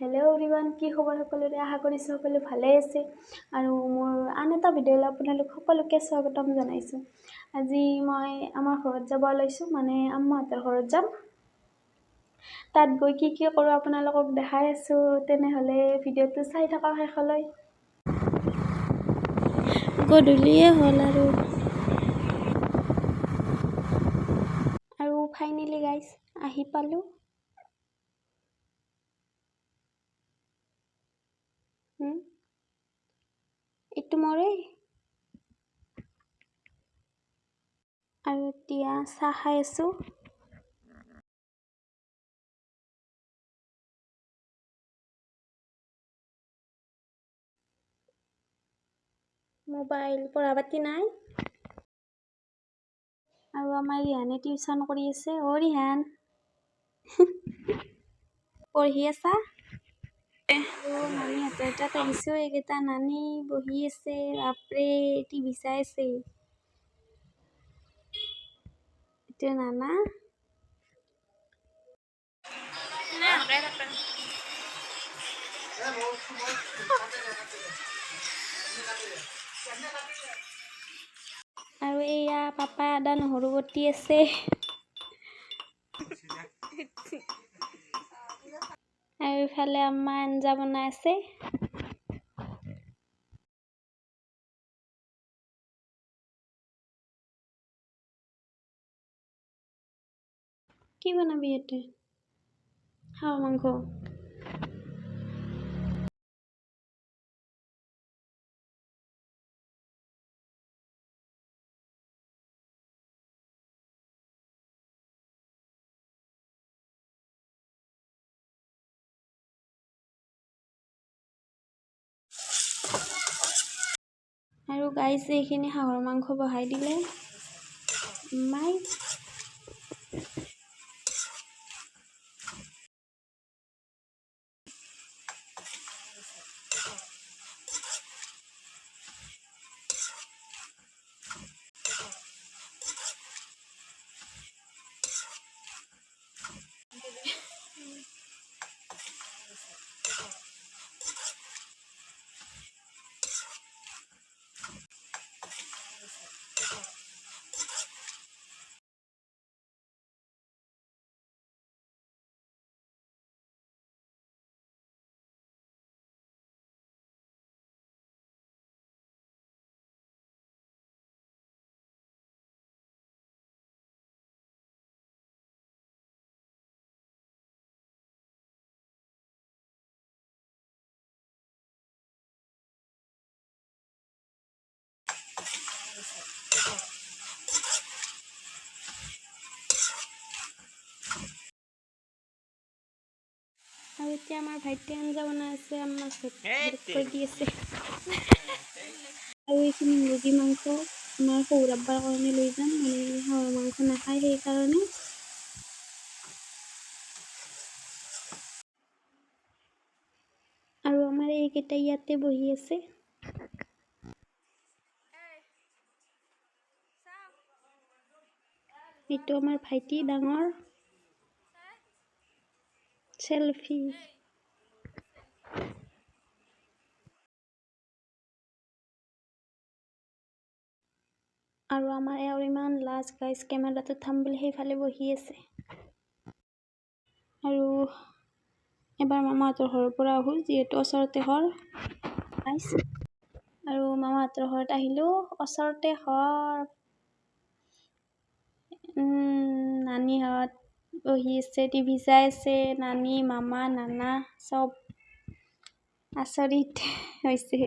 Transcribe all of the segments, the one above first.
Hello' everyone, কি খবৰ সকলোৰে? আশা কৰিছোঁ সকলো ভালেই আছে। আৰু মোৰ আন এটা ভিডিঅ'লৈ আপোনালোক সকলোকে স্বাগতম জনাইছোঁ। আজি মই আমাৰ ঘৰত যাব ওলাইছোঁ, মানে আম্মাহঁতৰ ঘৰত যাম। তাত গৈ কি কি কৰোঁ আপোনালোকক দেখাই আছোঁ। তেনেহ'লে ভিডিঅ'টো চাই থাকক শেষলৈ। গধূলিয়ে হ'ল আৰু আৰু ফাইনেলি গাইজ আহি পালোঁ। এইটো মোৰেই। আৰু এতিয়া চাহ খাই আছোঁ। মোবাইল পঢ়া পাতি নাই। আৰু আমাৰ ৰিহানে টিউচন কৰি আছে। অ' ৰিহান, পঢ়ি আছা? নানীহঁতৰ তাত আহিছোঁ। এইকেইটা নানী বহি আছে, বাপৰে টিভি চাই আছে। এইটো নানা। আৰু এয়া পাপাই আদা নহৰু বটি আছে। আৰু ইফালে আম্মা আঞ্জা বনাই আছে। কি বনাবি ইয়াতে? হাঁহৰ মাংস। আৰু গাইজ এইখিনি হাঁহৰ মাংস বহাই দিলে মাই। আৰু এতিয়া আমাৰ ভাইটিয়ে আঞ্জা বনাই আছে, আম্মাক হেল্প কৰি দি আছে। আৰু এইখিনি মুৰ্গী মাংস আমাৰ শহুৰ আব্বাৰ কাৰণে লৈ যাম, মানে হাঁহৰ মাংস নাখায় সেইকাৰণে। আৰু আমাৰ এইকেইটা ইয়াতে বহি আছে। এইটো আমাৰ ভাইটি ডাঙৰ, চেলফি। আৰু আমাৰ এওঁৰ ইমান লাজ গাইজ, কেমেৰাটো থাম বুলি সেইফালে বহি আছে। আৰু এবাৰ মামাহঁতৰ ঘৰৰ পৰা আহোঁ, যিহেতু ওচৰতে ঘৰ গাইজ। আৰু মামাহঁতৰ ঘৰত আহিলোঁ, ওচৰতে ঘৰ। নানীহঁত বহি আছে, টিভি চাই আছে। নানী, মামা, নানা চব আচৰিত হৈছে।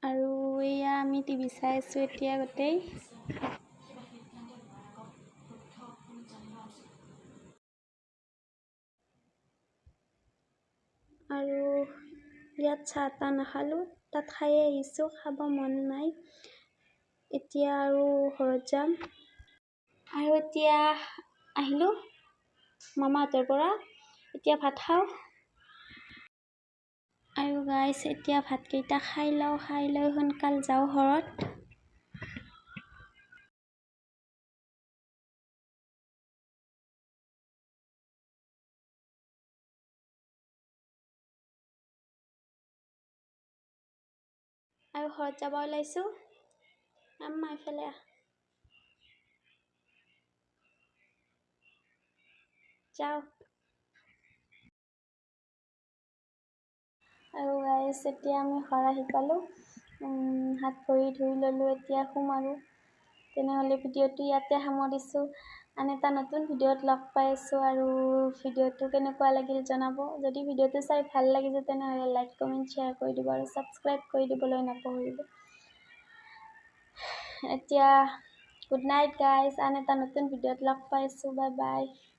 আৰু এয়া আমি টিভি চাই আছোঁ এতিয়া গোটেই। আৰু ইয়াত চাহ তাহ নাখালোঁ, তাত খায়ে আহিছোঁ, খাব মন নাই। এতিয়া আৰু ঘৰত যাম। আৰু এতিয়া আহিলোঁ মামাহঁতৰ পৰা, এতিয়া ভাত খাওঁ। আৰু গাইজ এতিয়া ভাতকেইটা খাই লওঁ, খাই লৈ সোনকাল যাওঁ ঘৰত। আৰু ঘৰত যাব ওলাইছোঁ। আম্মা, ইফালে আহ। যাওঁ। আৰু গাইজ, এতিয়া আমি ঘৰ আহি পালোঁ। হাত ভৰি ধুই ল'লোঁ, এতিয়া শুম আৰু। তেনেহ'লে ভিডিঅ'টো ইয়াতে সামৰিছোঁ। আন এটা নতুন ভিডিঅ'ত লগ পাই আছোঁ। আৰু ভিডিঅ'টো কেনেকুৱা লাগিল জনাব। যদি ভিডিঅ'টো চাই ভাল লাগিছে, তেনেহ'লে লাইক, কমেণ্ট, শ্বেয়াৰ কৰি দিব আৰু ছাবস্ক্ৰাইব কৰি দিবলৈ নাপাহৰিব। এতিয়া গুড নাইট গাইজ, আন এটা নতুন ভিডিঅ'ত লগ পাইছোঁ। Bye bye.